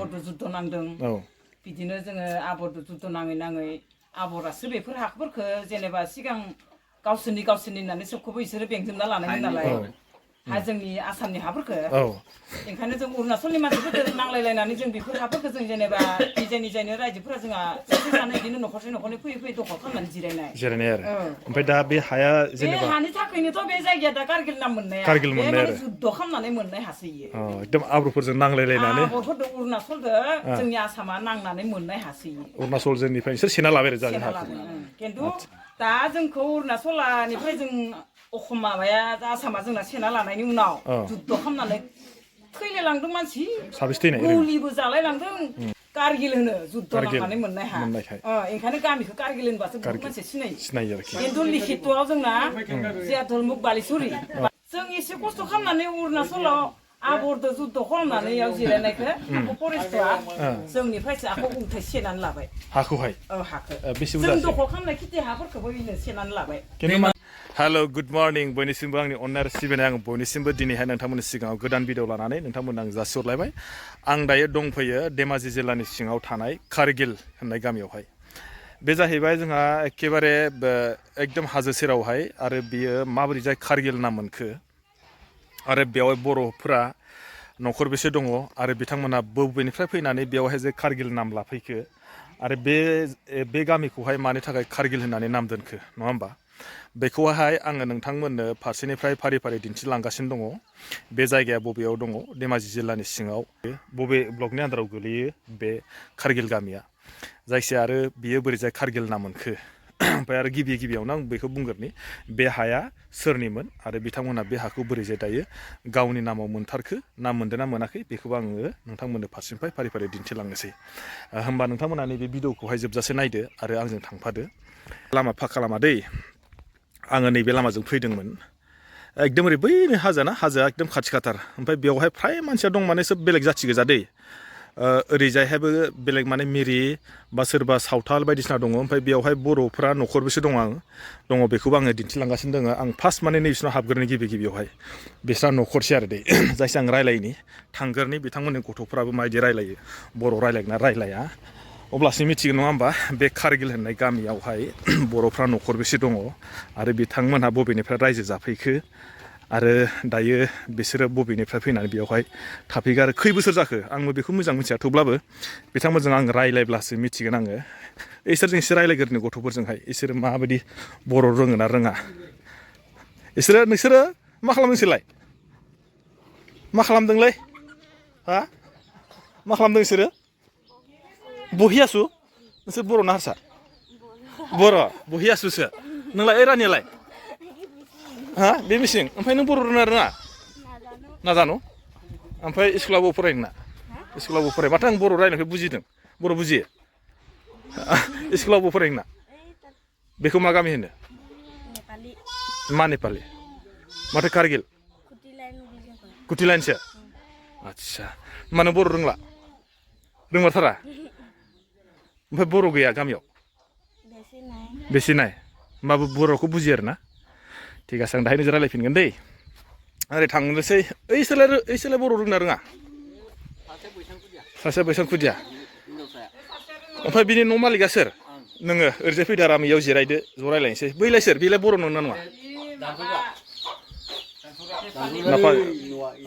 आबरदो जुद्ध नांदों बिदिनो जोङो आबरदो जुद्ध नाङै आबरासो बेफोर हाफोरखौ जेनेबा सिगां गावसोरनि होननानै सोबखौबो बिसोरो बेंजोबना लानायमोन नालाय हा जोंनि आसामनि हाफोरखौ ओंखायनो जों अरुणाचलनि मानसिफोरजों नांलायलायनानै जों बेफोर हाफोरखौ जों जेनेबा निजायनो रायजोफोरा जोंहा सासे सानै बिदिनो न'खरसे फैयै दखल खालामनानै जिरायनाय आरो ओमफ्राय दा बे हाया जेनेबा बे हानि थाखायनोथ' बे जायगाया दा कार्गिल नाम मोननाया कार्गिल बे मोननाय माने आरो जुद्ध खालामनानै मोननाय हासोयो एकदम आब्रुफोरजों नांलायलायनानै आबरफोरजों अरुणाचलजों जोंनि आसामा नांनानै मोननाय हासोयो अरुणाचलजोंनिफ्राय बिसोर सेना लाबाय आरो सेना लाबाय खिन्थु दा जोंखौ अरुणाचलनिफ्राय जों माबाया आसामा जोंना सेना लानायनि उनाव जुद्ध खालामनानै थैलायलांदों मानसि साबेसे थैनाय गुलिबो जालायलांदों कार्गिल होनो जुद्ध नांनानै मोननाय हा ओंखायनो गामिखौ कार्गिल होनबासो बहुत मानसि सिनायो खिन्थु लिखितआव जोंना जियाधलमुख बालिसुरि जों एसे खस्थ' खालामनानै अरुणाचलाव आबरदो जुद्ध खालामनानै याव जिरायनायखौ फरेस्टआ जोंनिफ्रायसो आखौ उल्थाय सेनानै लाबाय हाखौहाय जों दखल खालामनाय खेथि हाफोरखौबो बिनो सेनानै लाबाय हेल' गुड मर्निं बयनिसिमबो आंनि अननाय आरो सिबिनाय आं बयनिसिमबो दिनैहाय नोंथांमोननि सिगाङाव गोदान भिडिअ लानानै नोंथांमोननो आं जासिहरलायबाय आं दायो दंफैयो धेमाजि जिल्लानि सिङाव थानाय कार्गिल होननाय गामियावहाय बे जाहैबाय जोंहा एखेबारे एकदम हाजो सेरावहाय आरो बियो माबोरै जाय कार्गिल नाम मोनखो आरो बेवहाय बर'फोरा नखरबेसे दङ आरो बिथांमोना बबेनिफ्राय फैनानै बेवहाय जे कार्गिल नाम लाफैखो आरो बे गामिखौहाय मानि थाखाय कार्गिल होननानै नाम दोनखो नङा होमबा बेखौहाय आङो नोंथांमोननो फारसेनिफ्राय फारि फारि दिन्थिलांगासिनो दङ बे जायगाया बबेयाव दङ धेमाजि जिल्लानि सिङाव बबे ब्लकनि आन्दाराव गोलैयो बे कार्गिल गामिया जायखिया आरो बियो बोरैजाय कार्गिल नाम मोनखो ओमफ्राय आरो गिबियावनो आं बेखौ बुंगोरनि बे हाया सोरनिमोन आरो बिथांमोनहा बे हाखौ बोरैजाय दायो गावनि नामाव मोनथारखो ना मोनदों ना मोनाखै बेखौबो आङो नोंथांमोननो फारसेनिफ्राय फारि फारि दिन्थिलांनोसै होमबा नोंथांमोना नैबे भिडिअखौहाय जोबजासे नायदो आरो आंजों थांफादो लामा फाखा लामा दै आङो नैबे लामाजों फैदोंमोन एकदम ओरै बैनो हाजोआ एकदम खाथि खाथार ओमफ्राय बेवहाय फ्राय मानसिया दं माने सोब बेलेग जाथि गोजा दै ओरैजायहायबो बेलेग माने मिरि बा सोरबा सावथाल बायदिसिना दङ ओमफ्राय बेवहाय बर'फ्रा नखरबेसे दङ बेखौबो आङो दिन्थिलांगासिनो दङ आं फार्स्ट माने नैबिसिनाव हाबग्रोनो गिबियावहाय बिस्रा नखरसे आरो दै जायखिया आं रायलायनि थांगोरनि बिथांमोननि गथ'फ्राबो माबायदि रायलायो बर' रायलायगोना रायलाया अब्लासो मिथिगोन नङा होमबा बे कार्गिल होननाय गामियावहाय बर'फ्रा नखरबेसे दङ आरो बिथांमोनहा बबेनिफ्राय रायजो जाफैखो आरो दायो बिसोरो बबेनिफ्राय फैनानै बेवहाय थाफैखो आरो खै बोसोर जाखो आंबो बेखौ मोजां मिथिया थेवब्लाबो बिथांमोनजों आं रायलायब्लासो मिथिगोन आङो इसोरजों एसे रायलायग्रोनो गथ'फोरजोंहाय इसोरो माबायदि बर' रोङो ना रोङा नोंसोरो मा खालामदों नोंसोरलाय मा खालामदोंलै हा मा खालामदों नोंसोरो बहि आसु नोंसोर बर' ना हारसा बर' बहि आसुसो नोंलाय ओइ रानियालाय हा बे मिसिं ओमफ्राय नों बर' रोङा नाजानो ओमफ्राय स्कुलाव बबेयाव फरायो नोंना स्कुलाव बबेयाव फरायो माथो आं बर' रायनायखौ बुजिदों बर' बुजियो स्कुलाव बबेयाव फरायो नोंना बेखौ मा गामि होनो मा नेपालि माथो कार्गिल कुटि लाइनसो आदसा मा नों बर' रोंमारथारा ओमफ्राय बर' गैया गामियाव बेसे नाय होमबाबो बर'खौ बुजियो आरो ना ठीक आसे आं दाहाय नोंजों रायलायफिनगोन दै ओरै थांनोसै ओइसोरलाय बर' रोंना रोङा सासे बैसां खुदिया ओमफ्राय बिनि न' मालिकआ सोर नोङो ओरैजाय फैदो आराम इयाव जिरायदो ज' रायलायनोसै बैलाय सोर बेलाय बर' नंना नङा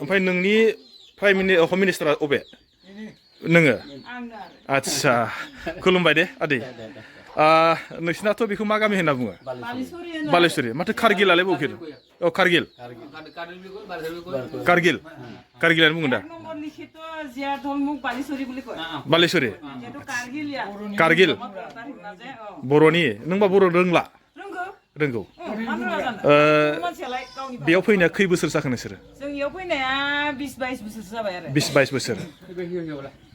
ओमफ्राय नोंनि प्राइम मिनिस्टारा अबे नोङो आदसा खुलुमबाय दे आदै नोंसिनाथ' बेखौ मा गामि होनना बुङो बालेश्वरी माथो कार्गिलालाय बबेखै औ कार्गिलानो बुङो दा बालेश्वरी कार्गिल बर'नि नोंबा बर' रोंगौ बेयाव फैनाया खै बोसोर जाखो नोंसोरो जोंनियाव फैनाया 20-22 बोसोरसो जाबाय आरो 20-22 बोसोर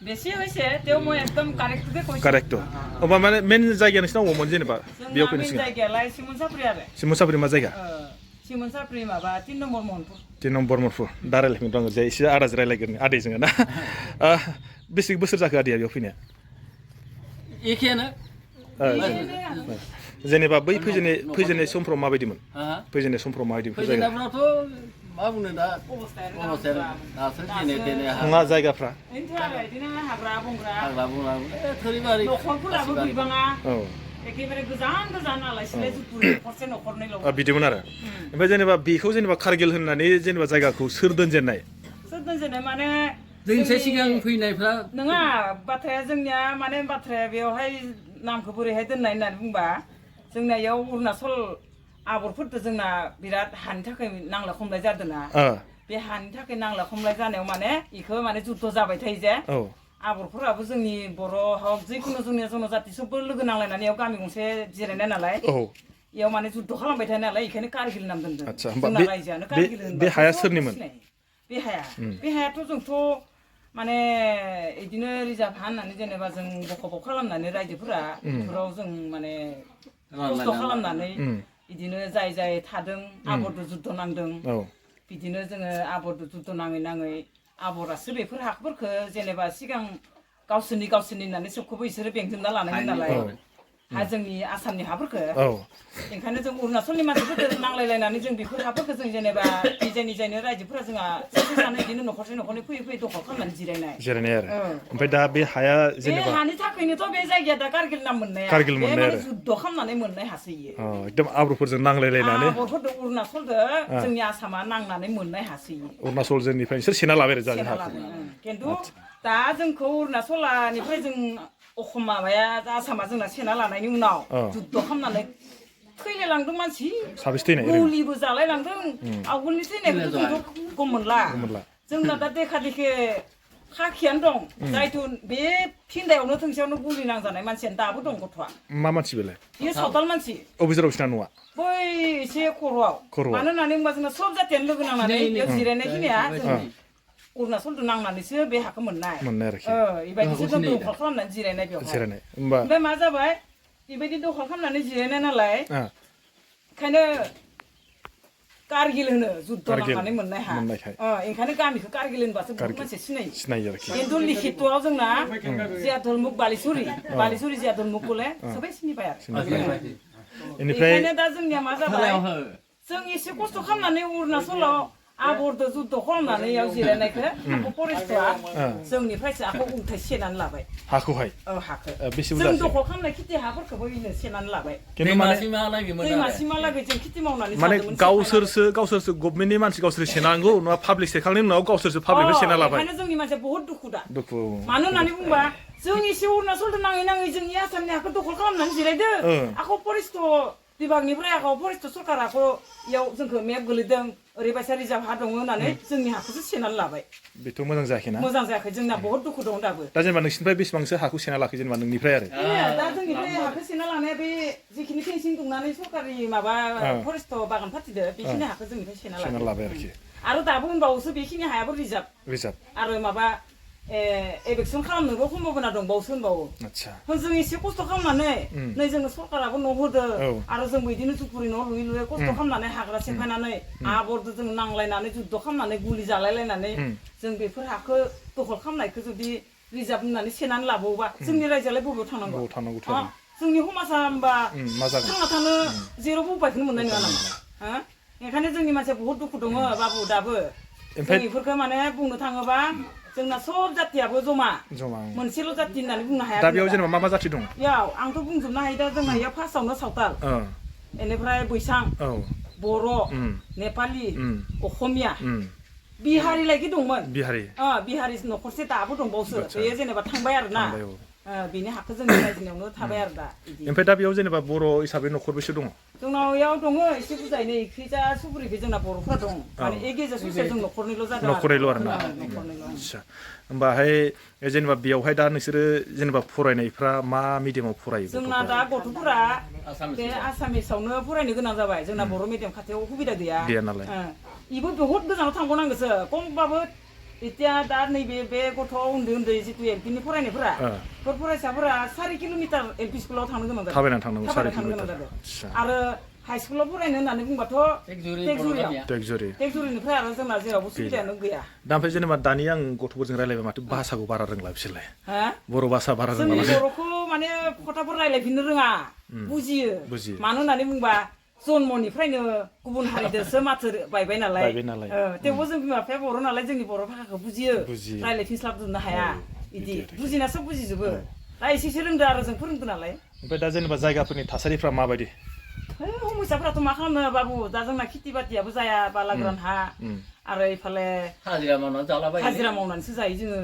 बेसे हयसे तेव মই एकदम कारेक्ट होमबा माने मेन जायगाया नोंसिना अबावमोन जेनेबा बेयाव फैनो सिगां जायगायालाय सिमनसाफ्रि आरो सिमनसाफ्रि मा जायगा सिमनसाफ्रि माबा 3 नम्बर महनपुर दा रायलायफिन दं जे एसे आदाजों रायलायगोन आदैजों ना बेसे बोसोर जाखो आदैया बेयाव फैनाया एखेयानो जेनेबा बै फैजेननाय समफ्राव माबायदिमोन फैजेननाय समफ्राव माबायदि फैजेननायफ्रावथ' मा बुंनो दा अबस्थाया दासो जेने तेने नङा जायगाफ्रा बेनोथ' आरो बिदिनो हाग्रा बंग्रा हाग्रा बंग्रा थोरिबारि न'खरफोराबो गैबाङा औ एखेबारे गोजान आलाय सिलाय जुपुरि न'खरसे न'खरनैल' बिदिमोन आरो ओमफ्राय जेनेबा बेखौ जेनेबा कार्गिल होननानै जेनेबा जायगाखौ सोर दोनजेननाय सोर दोनजेननाय माने जोंनिसाय सिगां फैनायफ्रा नङा बाथ्राया जोंनिया माने बाथ्राया बेवहाय नामखौ बोरैहाय दोननाय होननानै बुंबा जोंना इयाव अरुणाचल आबरफोरजों जोंना बिराद हानि थाखाय नांलाय खमलाय जादोंना बे हानि थाखाय नांलाय खमलाय जानायाव माने इखौ माने जुद्ध जाबाय थायो जे आबरफोराबो जोंनि बर' हक जिखुनु जोंनि जनजाति सबबो लोगो नांलायनानै इयाव गामि गंसे जिरायनाय नालाय इयाव माने जुद्ध खालामबाय थायो नालाय बेखायनो कार्गिल नाम दोनदों जोंना रायजोआनो कार्गिल होनबा बे हाया सोरनिमोन बे हायाथ' जोंथ' माने इदिनो रिजार्भ हा होननानै जेनेबा जों बख'बख खालामनानै रायजोफोरा बेफोराव जों माने खस्थ' खालामनानै बिदिनो जाय थादों आबरदो जुद्ध नांदों बिदिनो जोङो आबरदो जुद्ध नाङै आबरासो बेफोर हाफोरखौ जेनेबा सिगां गावसोरनि होननानै सोबखौबो इसोरो बेंजोबना लानायमोन नालाय हा जोंनि आसामनि हाफोरखौ ओंखायनो जों अरुणाचलनि मानसिफोरजों नांलायलायनानै जों बेफोर हाफोरखौ जों जेनेबा निजायनो रायजोफोरा जोंहा सानै बिदिनो न'खरसे फैयै दखल खालामनानै जिरायनाय आरो ओमफ्राय दा बे हाया जेनेबा बे हानि थाखायनोथ' बे जायगाया दा कार्गिल नाम मोननाया कार्गिल मोननाय आरो जुद्ध खालामनानै मोननाय हासो इयो एकदम आब्रुफोरजों नांलायलायनानै आबरफोरजों अरुणाचलजों जोंनि आसामा नांनानै मोननाय हासो इयो अरुणाचलजोंनिफ्राय बिसोर सेना लाबाय आरो खिन्थु दा जोंखौ अरुणाचलनिफ्राय जों अखम माबाया आसामा जोंना सेना लानायनि उनाव जुद्ध खालामनानै थैलाय लांदों मानसि गुलिबो जालाय लांदों आवगोलनि थैनायखौथ' जोंथ' गम मोनला जोंना दा देखा खाखियानो दं जायथु बे फिन्दायावनो थोंसेयावनो गुलि नांजानाय मानसियानो दाबो दं गथ'आ मा मानसि बेलाय बियो सावताल मानसि अबे जेराव बिसिना न'आ बै एसे खर'आव मानो होननानै बुंबा जोंना सब जातियानो लोगो नांनानै बेयाव जिरायनाय खिनिया जोंनि अरुणाचलजों नांनानैसो बे हाखौ मोननाय आरोखि बेबायदिसो जों दखल खालामनानै जिरायनाय बेवहाय ओमफ्राय मा जाबाय बेबायदि दखल खालामनानै जिरायनाय नालाय ओंखायनो कार्गिल होनो जुद्ध नांनानै मोननाय हा ओंखायनो गामिखौ कार्गिल होनबासो बहुत मानसि सिनायो खिन्थु लिखितआव जोंना जिया धलमुक बालिसुरि जिया धलमुकखौलाय सबै सिनायबाय आरो बेनिखायनो दा जोंनिया मा जाबाय जों एसे खस्थ' खालामनानै अरुणाचलाव आबरदो जुद्ध खालामनानै इयाव जिरायनायखौ हाखौ फरेस्टआ जोंनिफ्रायसो हाखौ उल्थाय सेनानै लाबाय हाखौहाय जों दखल खालामनाय खेथि हाफोरखौबो इनो सेनानै लाबाय दैमासिमहालागै जों खेथि मावनानै माने गावसोरसो गभर्नमेन्टनि मानसि गावसोर सेनांगौ नङा पाब्लिक सेखांनायनि उनाव गावसोरसो पाब्लिकखौ सेना लाबाय ओंखायनो जोंनि मानसिया बहुत दुखु मानो होननानै बुंबा जों एसे अरुणाचलजों नाङै जोंनि आसामनि हाखौ दखल खालामनानै जिरायदो आखौ फरेस्ट बिभागनिफ्राय आखौ फरेस्ट सरकारा आखौ इयाव जोंखौ मेप गोलैदों ओरैबायसा रिजार्भ हा दङ होननानै जोंनि हाखौसो सेनानै लाबाय बेथ' मोजां जायाखैना मोजां जायाखै जोंना बहुत दुखु दं दाबो दा जेनेबा नोंसिनिफ्राय बेसेबांसो हाखौ सेना लाखै जेनेबा नोंनिफ्राय आरो दा जोंनिफ्राय हाखौ सेना लानाया बे जिखिनि फेन्सिं दुंनानै सरकारि माबा फरेस्ट बागान फाथिदो बेखिनि हाखौ जोंनिफ्राय सेना लाबाय आरोखि आरो दाबो होनबावोसो बेखिनि हायाबो रिजार्भ आरो माबा एभेक्सन खालामनोबो सम्भाबना दंबावोसो होनबावो जों एसे खस्थ' खालामनानै नै जोंनो सरकाराबो न' होदो आरो जोंबो बिदिनो जुपुरि न' लुयै खस्थ' खालामनानै हाग्रा सेफायनानै आबरदो जों नांलायनानै जुद्ध खालामनानै गुलि जालायलायनानै जों बेफोर हाखौ दखल खालामनायखौ जुदि रिजार्भ होननानै सेनानै लाबावोबा जोंनि रायजोआलाय बबेयाव थांनांगौ जोंनि समाजा होमबा थांना थानो जेरावबो उपायखौनो मोननाय नङा नामा ओंखायनो जोंनि मानसिया बहुत दुखु दङ बाबु दाबो जों बेफोरखौ माने बुंनो थाङोबा जोंना सब जातियाबो जमा मोनसेल' जाति होननानै बुंनो हाया दा बेयाव जेनेबा मा जाति दं याव आंथ' बुंजोबनो हायो दा जोंना इयाव फार्स्टआवनो सावताल बेनिफ्राय बैसां बर' नेपालि असमिया बिहारि लायखि दंमोन बिहारि न'खरसे दाबो दंबावसो बेयो जेनेबा थांबाय आरो ना बेनि हाखौ जोंनि रायजोनियावनो थाबाय आरो दा ओमफ्राय दा बेयाव जेनेबा बर' हिसाबै न'खरबेसे दङ जोंनाव इयाव दङ एसे बुजायनो इखैजा सुबुरिखै जोंना बर'फ्रा दं माने ए गेजेर ससेयाव जों न'खरनैल' जादों आरो ना आदसा होमबाहाय जेनेबा बेयावहाय दा नोंसोरो जेनेबा फरायनायफ्रा मा मिडियामाव फरायो जोंना दा गथ'फोरा बे आसामिसावनो फरायनो गोनां जाबाय जोंना बर' मिडियाम खाथियाव सुबिदा गैया नालाय इबो बहुत गोजानाव थांबावनांगोसो खमबाबो এতিয়া दा नैबे बे गथ' उन्दै जितु एलपिनि फरायनायफोरा बेफोर फरायसाफोरा 4 किल'मिटार एलपि स्कुलाव थांनो गोनां जादों थाबायना थांनो गोनां जादों आरो हाइ स्कुलाव फरायनो होननानै बुंबाथ' टेक्सुरिनिफ्राय आरो जोंना जेरावबो सुबिदायानो गैया दा ओमफ्राय जेनेबा दानि आं गथ'फोरजों रायलायबा माथो भाषाखौ बारा रोंला बिसोरलाय बर' भाषा बारा रोंला जोंनि बर'खौ माने खोथाफोर रायलायफिननो रोङा बुजियो मानो होननानै बुंबा जन्मनिफ्रायनो गुबुन हारिदोसो माथो बायबाय नालाय थेवबो जों बिमा बिफाया बर' नालाय जोंनि बर' भाषाखौ बुजियो रायलायफिनस्लाबजोबनो हाया इदि बुजिनासो बुजिजोबो दा एसेसो रोंदो आरो जों फोरोंदो नालाय ओमफ्राय दा जेनेबा जायगाफोरनि थासारिफ्रा माबायदि समस्याफोराथ' मा खालामनो बाबु दा जोंना खेथि बाथियाबो जाया बालाग्रान हा आरो इफाले हाजिरा मावनानै जालाबायो हाजिरा मावनानैसो जायो जोङो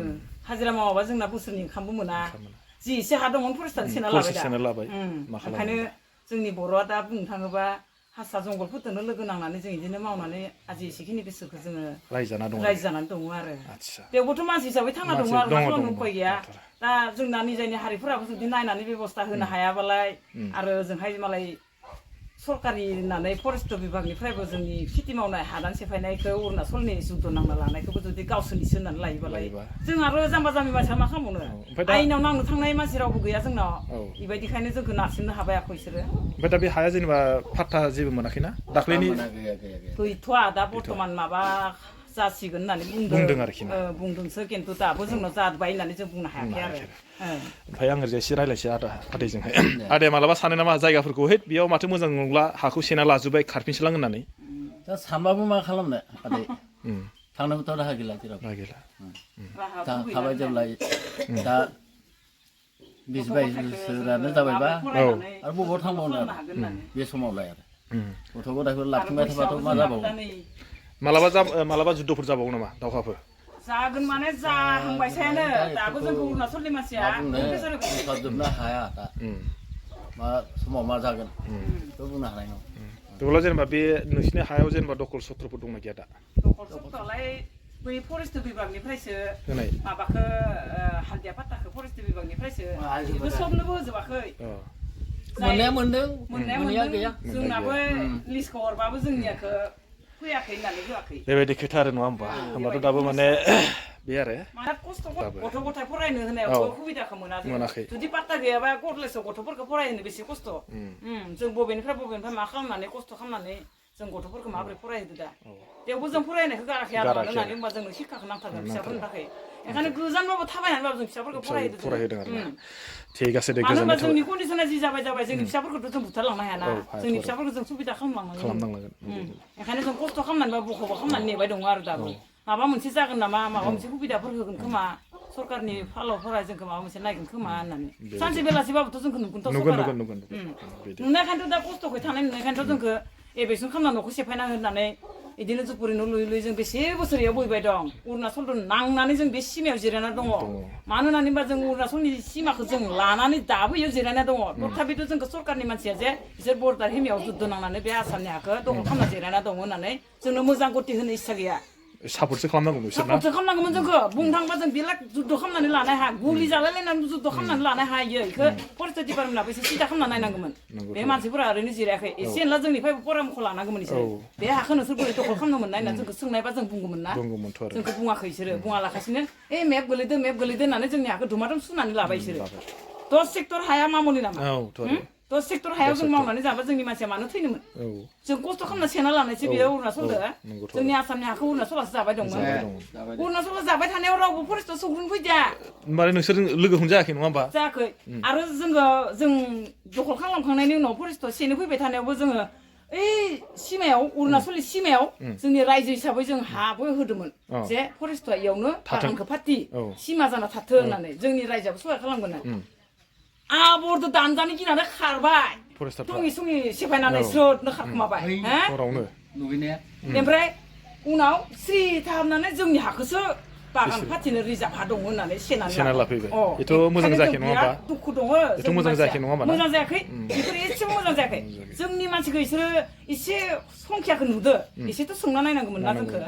हाजिरा मावाबा जोंना बोसोरनि ओंखामबो मोना जि एसे हा दंमोन फरेस्टानो सेना लाबाय ओंखायनो जोंनि बर'आ दा बुंनो थाङोबा हारसा जंगलफोरजोंनो लोगो नांनानै जों बिदिनो मावनानै आजि एसेखिनि बोसोरखौ जोङो रायजो जानानै दङ आरो बेवबोथ' मानसि हिसाबै थांना दङ आरो मा खालामनो उपाय गैया दा जोंना निजानि हारिफोराबो जुदि नायनानै बेब'स्था होनो हायाबालाय आरो ओजोंहाय मालाय सरकारि होननानै फरेस्ट बिभागनिफ्रायबो जोंनि खेथि मावनाय हादान सेफायनायखौ अरुणाचलनि जुद्ध नांना लानायखौबो जुदि गावसोरनिसो होननानै लायोबालाय जों आरो जाम्बा जाम्बि मानसिया मा खालामबावनो आयेनाव नांनो थांनाय मानसि रावबो गैया जोंनाव बेबायदिखायनो जोंखौ नारसिननो हाबायाखै बिसोरो ओमफ्राय दा बे हाया जेनेबा फाट्टा जेबो मोनाखैना दाख्लैनि गैथ'आ दा बर्थमान माबा जासिगोन होननानै बुंदों आरोखि बुंदोंसो खिन्थु दाबो जोंनाव जाबाय होननानै जों बुंनो हायाखै आरो ओमफ्राय आं ओरैजाय एसे रायलायसै आदैजोंहाय आदाया मालाबा सानो नामा जायगाफोरखौ है बेयाव माथो मोजां नंला हाखौ सेना लाजोब्बाय खारफिनसैलां होननानै दा सानबाबो मा खालामनो आदै थांनोबोथ' राहा गैला जेराव थाबाय जेब्ला दा 20-22 बोसोरानो जाबायबा आरो बबाव थांबावनो आरो बे समावलाय आरो गथ' गथायफोर लाबथिंबाय थाबाथ' मा जाबावो मालाबा जुद्धफोर जाबावो नामा दावहाफोर जागोन माने जाहांबायसायानो दाबो जोंखौ अरुणाचलनि मानसिया जोबनो हाया दा मा समाव मा जागोन बेखौ बुंनो हानाय नङा थेवब्ला जेनेबा बे नोंसिनि हायाव जेनेबा दखल सत्रफोर दंना गैया दा दखल सत्रलाय बै फरेस्ट बिभागनिफ्रायसो माबाखौ हालदिया पात्ताखौ फरेस्ट बिभागनिफ्रायसो बेबो सबनोबो होजोबाखै मोननाया मोनदों मोननाया गैया जोंनाबो लिस्टखौ हरबाबो जोंनियाखौ फैयाखै होननानै होआखै बेबायदि खोथा आरो नङा होमबा होमबाथ' दाबो माने बे आरो माने खस्थ' गथ' गथाय फरायनो होनायावबो सुबिदाखौ मोनाखै जुदि पात्ता गैयाबा कलेजाव गथ'फोरखौ फरायहोनो बेसे खस्थ' जों बबेनिफ्राय मा खालामनानै खस्थ' खालामनानै जों गथ'फोरखौ माबोरै फरायहोदो दा बेयावबो जों फरायनायखौ गाराखै आरो मानो होननानै होनबा जोंनो शिक्षाखौ नांथारगोन फिसाफोरनि थाखाय ओंखायनो गोजानबाबो थाबायनानैबाबो जों फिसाफोरखौ फरायहोदों आरो थिग আছে दे मानो होनबा जोंनि कन्डिसना जि जाबाय जोंनि फिसाफोरखौथ' जों बुथारलांनो हायाना जोंनि फिसाफोरखौ जों सुबिदा खालामनांगोन ओंखायनो जों खस्थ' खालामनानैबा बख'बा खालामनानै नेबाय दङ आरो दाबो माबा मोनसे जागोन नामा माबा मोनसे सुबिदाफोर होगोन खोमा सरकारनि फालावफोरा जोंखौ माबा मोनसे नायगोन खोमा होननानै सानसे बेलासिबाबोथ' जोंखौ नुगोनथ' सरकारा नुनायखायनोथ' दा खस्थ'खौ थानाय नुनायखायनोथ' जोंखौ एबेसन खालामना न'खौ सेफायना होनानै बिदिनो जुपुरि न' लुयै लुयै जों बेसे बोसोराव बोहैबाय दं अरुणाचलजों नांनानै जों बे सिमायाव जिरायना दङ मानो होननानै होनबा जों अरुणाचलनि सिमाखौ जों लानानै दाबो इयाव जिरायना दङ तथापिथ' जोंखौ सरकारनि मानसिया जे बिसोर बर्डार हिमायाव जुद्ध नांनानै बे आसामनि हाखौ दखल खालामना जिरायना दङ होननानै जोंनो मोजां गति होनो इस्सा गैया सापर्टसो खालामनांगौ बिसोरना सापर्टसो खालामनांगौमोन जोंखौ बुंनो थाङोबा जों बेलेग जुद्ध खालामनानै लानाय हा गुलि जालायलायनानै जुद्ध खालामनानै लानाय हायो बेखौ फरेस्ट डिपार्टमेन्टआबो एसे सिदा खालामना नायनांगौमोन बे मानसिफोरा ओरैनो जिरायाखै एसे एनला जोंनिफ्राय परामर्ख लानांगौमोन इसोरो बे हाखौ नोंसोर बोरै दखल खालामनो मोननाय होनना जोंखौ सोंनायबा जों बुंगौमोन ना जोंखौ बुङाखै इसोरो बुङालाखासिनो मेप गोलैदो होननानै जोंनि हाखौ दुमादुम सुनानै लाबाय इसोरो 10 सेक्टर हाया मामुलि नामा 10 सेक्टर हायाव जों मावनानै जाबा जोंनि मानसिया मानो थैनोमोन जों खस्थ' खालामना सेना लानायसो बेयो अरुणाचलदो जोंनि आसामनि हाखौ अरुणाचलासो जाबाय दंमोन अरुणाचला जाबाय थानायाव रावबो फरेस्टआव सौग्रुन फैदिया होमबालाय नोंसोर लोगो हमजायाखै नङा होमबा जायाखै आरो जों दखल खालामखांनायनि उनाव फरेस्टआव सेनो फैबाय थानायावबो जोङो ओइ सिमायाव अरुणाचलनि सिमायाव जोंनि रायजो हिसाबै जों हाबो होदोंमोन जे फरेस्टआ इयावनो बागानखौ फाथि सिमा जाना थाथो होननानै जोंनि रायजोआबो सहाय खालामगोन आबरदो दानजानो गिनानै खारबाय थङि सङि सेफायनानै स्रोदनो खारखुमाबाय ओमफ्राय उनाव स्रि थाहाबनानै जोंनि हाखौसो बागान फाथिनो रिजार्भ हा दङ होननानै सेना लाफैबाय बेथ' मोजां जायाखै नङा होमबा दुखु दङ बेथ' मोजां जायाखै नङा होमबा मोजां जायाखै बेफोर एसेबो मोजां जायाखै जोंनि मानसिखौ इसोरो एसे संख्याखौ नुदो एसेथ' सोंना नायनांगौमोन ना जोंखौ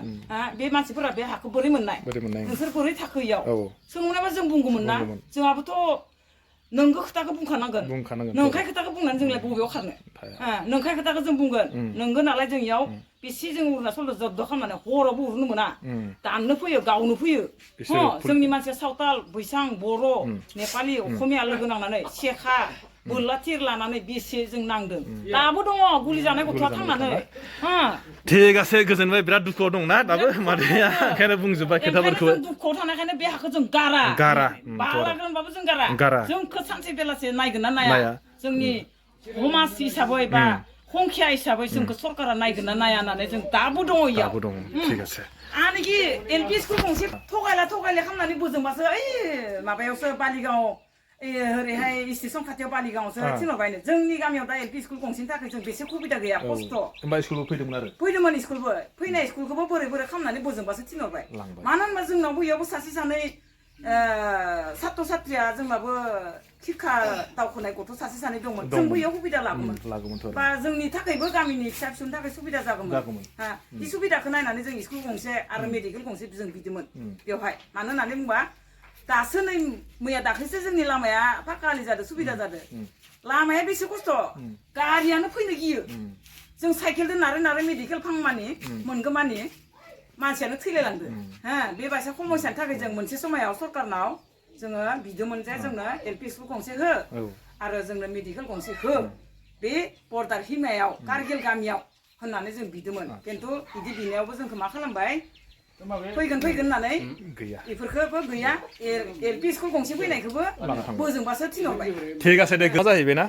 बे मानसिफोरा बे हाखौ बोरै मोननाय नोंसोर बोरै थाखो इयाव सोंनायबा जों बुंगौमोन ना जोंहाबोथ' नोंगौ खोथाखौ बुंखानांगोन नंखाय खोथाखौ बुंनानै जोंलाय बबेयाव खारनो नंखाय खोथाखौ जों बुंगोन नोंगो नालाय जों इयाव बेसे जों अरुणाचल जब्द खालामनानै हरावबो उरनो मोना दाननो फैयो गावनो फैयो जोंनि मानसिया सावताल बैसां बर' नेपालि असमिया लोगो नांनानै सेखा बोरला थिर लानानै बेसे जों नांदों दाबो दङ गुलि जानाय गथ'आ थांनानै ठीक আছে गोजोनबाय बिराद दुखुआव दंना दाबो मादैया ओंखायनो बुंजोब्बाय खोथाफोरखौ दुखुआव थानायखायनो बे हाखौ जों गारा बालागोनबाबो जों गारा जोंखौ सानसे बेलासे नायगोन ना नाया जोंनि समाज हिसाबै बा संख्या हिसाबै जोंखौ सरकारा नायगोन ना नाया होननानै जों दाबो दङ इयाव दाबो दङ ठीक আছে आनोखि एलपि स्कुल गंसे थगायला खालामनानै बोजोंबासो ओइ माबायावसो बालिगाव ओरैहाय स्टेसन खाथियाव बालिगावसो थिनहरबायनो जोंनि गामियाव दा एलपि स्कुल गंसेनि थाखाय जों बेसे सुबिदा गैया खस्थ' होमबा स्कुलाव फैदोंमोन आरो फैदोंमोन स्कुलबो फैनाय स्कुलखौबो बोरै खालामनानै बोजोंबासो थिनहरबाय मानो होनबा जोंनावबो इयावबो सासे सानै सात्र सात्रिया जोंनाबो शिक्षा दावखोनाय गथ' सासे सानै दंमोन जोंबो इयाव सुबिदा लागौमोन बा जोंनि थाखायबो गामिनि फिसा फिसौनि थाखाय सुबिदा जागौमोन बे सुबिदाखौ नायनानै जों स्कुल गंसे आरो मेडिकेल गंसे जों बिदोंमोन बेवहाय मानो होननानै बुंबा दासो नै मैया दाख्लैसो जोंनि लामाया फाक्का आलि जादों सुबिदा जादों लामाया बेसे खस्थ' गारियानो फैनो गियो जों साइकेलजों नारै मेडिकेल फांमानि मोनगोमानि मानसियानो थैलायलांदों बे बायसा समस्यानि थाखाय जों मोनसे समायाव सरकारनाव जोङो बिदोंमोन जे जोंनो एलपि स्कुल गंसे हो आरो जोंनो मेडिकेल गंसे हो बे बर्डार हिमायाव कारगिल गामियाव होननानै जों बिदोंमोन खिन्थु बिदि बिनायावबो जोंखौ मा खालामबाय फैगोन होननानै बेफोरखौबो गैया एलपि स्कुल गंसे फैनायखौबो बोजोंबासो थिनहरबाय ठीक আছে दे जाहैबाय ना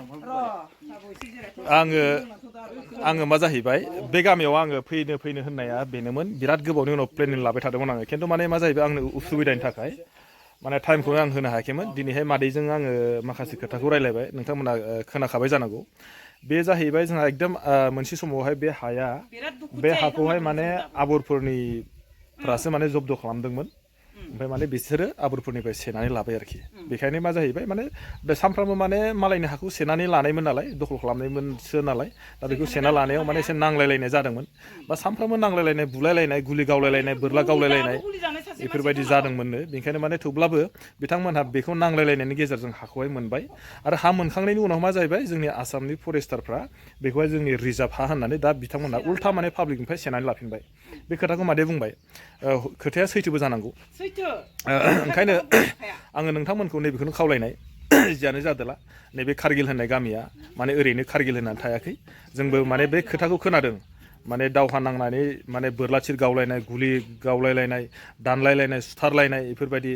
आङो मा जाहैबाय बे गामियाव आङो फैनो होननाया बेनोमोन बिराद गोबावनि उनाव प्लेनिं लाबाय थादोंमोन आङो खिन्थु माने मा जाहैबाय आंनो उसुबिदानि थाखाय माने टाइमखौ आं होनो हायाखैमोन दिनैहाय मादैजों आङो माखासे खोथाखौ रायलायबाय नोंथांमोना खोनाखाबाय जानांगौ बे जाहैबाय जोंहा एकदम मोनसे समावहाय बे हाखौहाय माने आबरफोरनिफ्रासो माने जब्द खालामदोंमोन ओमफ्राय माने बिसोरो आबरफोरनिफ्राय सेनानै लाबाय आरोखि बेखायनो मा जाहैबाय माने बे सानफ्रामबो माने मालायनि हाखौ सेनानै लानायमोन नालाय दखल खालामनायमोनसो नालाय दा बेखौ सेना लानायाव माने एसे नांलायलायनाय जादोंमोन बा सानफ्रामबो नांलायलायनाय बुलायलायनाय गुलि गावलायलायनाय बोरला गावलायलायनाय बेफोरबायदि जादोंमोननो बेनिखायनो माने थेवब्लाबो बिथांमोनहा बेखौ नांलायलायनायनि गेजेरजों हाखौहाय मोनबाय आरो हा मोनखांनायनि उनाव मा जाहैबाय जोंनि आसामनि फरेस्टारफ्रा बेखौहाय जोंनि रिजार्भ हा होननानै दा बिथांमोनहा उल्था माने पाब्लिकनिफ्राय सेनानै लाफिनबाय बे खोथाखौ मादै बुंबाय खोथाया सैथोबो जानांगौ ओंखायनो आङो नोंथांमोनखौ नैबेखौनो खावलायनाय जियानो जादोला नैबे कारगिल होननाय गामिया माने ओरैनो कारगिल होननानै थायाखै जोंबो माने बे खोथाखौ खोनादों माने दावहा नांनानै माने बोरला थिर गावलायनाय गुलि गावलायलायनाय दानलायलायनाय सुथारलायनाय बेफोरबायदि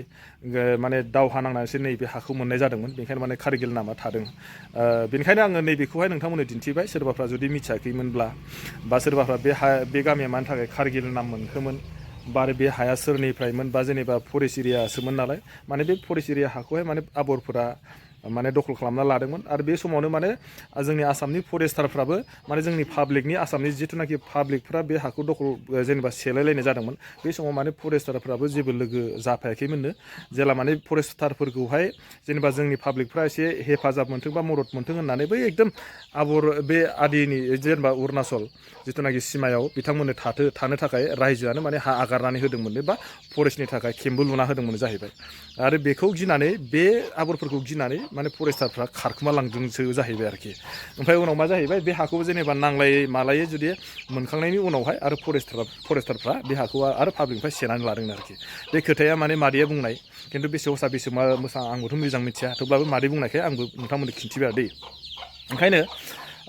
माने दावहा नांनानैसो नैबे हाखौ मोननाय जादोंमोन बेनिखायनो माने कारगिल नामा थादों बेनिखायनो आङो नैबेखौहाय नोंथांमोननो दिन्थिबाय सोरबाफ्रा जुदि मिथियाखैमोनब्ला बा सोरबाफ्रा बे गामिया मानि थाखाय कारगिल नाम मोनखोमोन बा बे हाया सोरनिफ्रायमोन बा जेनेबा फरेस्ट एरियासोमोन नालाय माने बे फरेस्ट एरिया हाखौहाय माने आबरफोरा माने दखल खालामना लादोंमोन आरो बे समावनो माने जोंनि आसामनि फरेस्टारफ्राबो माने जोंनि पाब्लिकनि आसामनि जिथुनाखि पाब्लिकफ्रा बे हाखौ दखल जेनेबा सेलायलायनाय जादोंमोन बे समाव माने फरेस्टारफ्राबो जेबो लोगो जाफायाखैमोननो जेला माने फरेस्टारफोरखौहाय जेनेबा जोंनि पाब्लिकफ्रा एसे हेफाजाब मोनथों बा मदद मोनथों होननानै बै एकदम आबर बे आदिनि जेनेबा अरुणाचल जिथुनाखि सिमायाव बिथांमोननो थानो थाखाय रायजोआनो माने हा आगारनानै होदोंमोन बा फरेस्टनि थाखाय केम्पबो लुना होदोंमोन जाहैबाय आरो बेखौ गिनानै बे आबरफोरखौ गिनानै माने फरेस्टारफ्रा खारखोमा लांदोंसो जाहैबाय आरोखि ओमफ्राय उनाव मा जाहैबाय बे हाखौ जेनेबा नांलायै मालायै जुदि मोनखांनायनि उनावहाय आरो फरेस्टारफ्रा बे हाखौ आरो पाब्लिकनिफ्राय सेनानै लादोंमोन आरोखि बे खोथाया माने मादैया बुंनाय खिन्थु बेसे हसा बेसे मोजां आंबोथ' मोजां मिथिया थेवब्लाबो मादै बुंनायखाय आंबो नोंथांमोननो खिन्थिबाय आरो दै ओंखायनो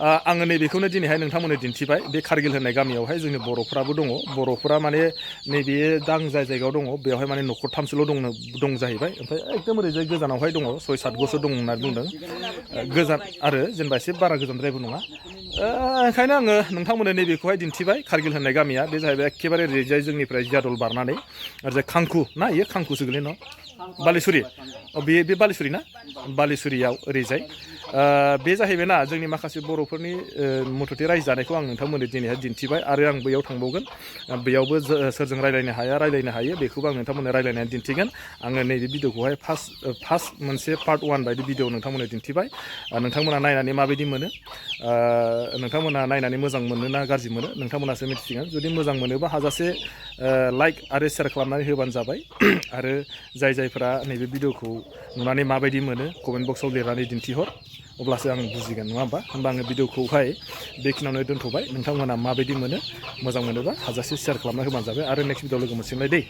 आङो नैबेखौनो दिनैहाय नोंथांमोननो दिन्थिबाय बे कारगिल होननाय गामियावहाय जोंनि बर'फोराबो दङ बर'फोरा माने नैबे दा आं जाय जायगायाव दङ बेवहाय माने न'खरथामसोल' दं जाहैबाय ओमफ्राय एकदम ओरैजाय गोजानावहाय दङ 6-7 ग'सो दं होननानै बुंदों गोजान आरो जेनेबा एसे बारा गोजानद्रायबो नङा ओंखायनो आङो नोंथांमोननो नैबेखौहाय दिन्थिबाय कारगिल होननाय गामिया बे जाहैबाय एखेबारे ओरैजाय जोंनिफ्राय जियादल बारनानै ओरैजाय खांखु ना इयो खांखुसो गोलैयो न' बालिसुरि बे बालिसुरि ना बालिसुरियाव ओरैजाय बे जाहैबायना जोंनि माखासे बर'फोरनि मथथे रायजो जानायखौ आं नोंथांमोननो दिनैहाय दिन्थिबाय आरो आं बैयाव थांबावगोन बेयावबो सोरजों रायलायनो हायो बेखौबो आं नोंथांमोननो रायलायनानै दिन्थिगोन आङो नैबे भिडिअखौहाय फार्स्ट मोनसे पार्ट 1 बायदि भिडिअ नोंथांमोननो दिन्थिबाय नोंथांमोना नायनानै माबायदि मोनो नोंथांमोना नायनानै मोजां मोनो ना गाज्रि मोनो नोंथांमोनासो मिथिसिगोन जुदि मोजां मोनोबा हाजासे लाइक आरो शेयार खालामनानै होबानो जाबाय आरो जायफोरा नैबे भिडिअखौ नुनानै माबायदि मोनो कमेन्ट बक्सआव लिरनानै दिन्थिहर अब्लासो आं बुजिगोन नङा होमबा आङो भिडिअखौहाय बेखिनियावनो दोनथ'बाय नोंथांमोना माबायदि मोनो मोजां मोनोबा हाजासे शेयार खालामना होबानो जाबाय आरो नेक्स्ट भिडिअ लोगो मोनसिगोनलाय दै